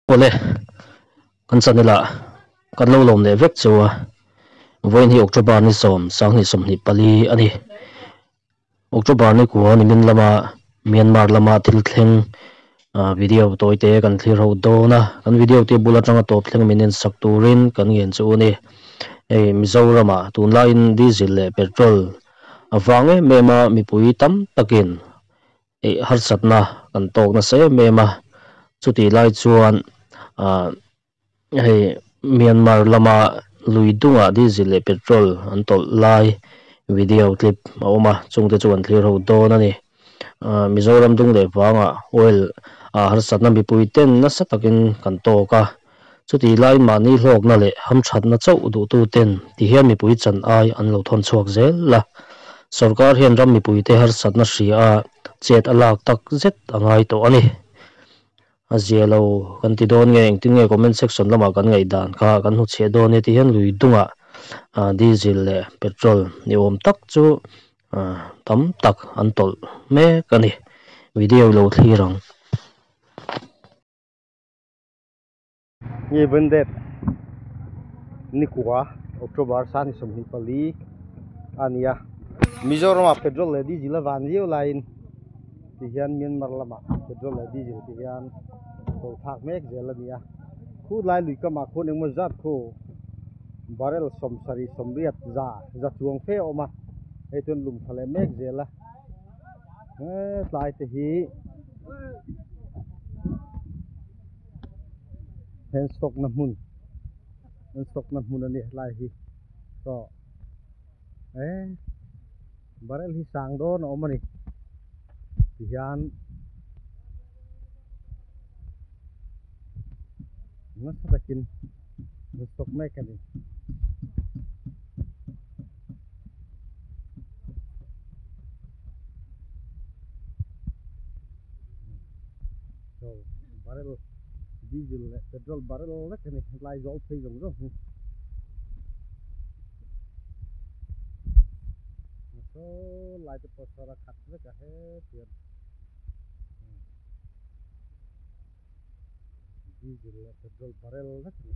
Awle, kan channel ah kan lo lawm leh vek cheu a, vawiin hi October ni sawm sanghnih sawmhnih pali a ni. October ni kua nimin lama Myanmar lama thil thleng video tawi te kan thlir ho dawn a, kan video te bul atanga tawp thleng min en sak turin kan ngen chu a ni. Hei Mizoram ah tunlaiin diesel leh petrol a vang em em a mipui tam takin Eih harsatna kan tawk nasa em em a, chutih lai chuan ah hei Myanmar lama lui dungah diesel leh petrol an tawlh lai video clip a awm a, chungte chu kan thlir ho dawn a ni. Ah Mizoram dung leh vangah oil ah harsatna mipui ten nasa takin kan tawk a, chutih lai mahni hlawkna leh hamthatna chauh duhtu ten ti hian mipui chan ai an lo thawn chhuak zel a. Sorkar hian ram mipuite harsatna hria a chet a lak tak zet a ngai tawh a ni. A zia lo kan ti dawn nge engtin nge comment section lamah kan ngaihdan kha kan hnuchhiah dawn e ti hian lui dungah diesel leh petrol ni awm tak chu tam tak an tawlh mek a ni. Video lo thlir ang. Nge Bundep nikua October sani 24 a ni a, Mizoram ah petrol leh diesel a van viau laiin ti hian Myanmar lamah petrol leh diesel ti hian tawlh thlak mek zel a ni a, khu lai lui kamah khuan engemaw zat khu barrel 70 80 za za chuang fe a awm a, hei chuan lum tha leh mek zel a. Hetlai te hi hand stock na hmun hand stock na hmun a ni helai hi chaw eh barrel hi sang dawn a awm a ni tihian nasa takin hand stock mek a ni. Barrel diesel leh petrol barrel vek a ni helai zawl phei zawng zawng hi saw lai te pawh sawn a khat vek a hetiang diesel leh petrol barrel vek a ni.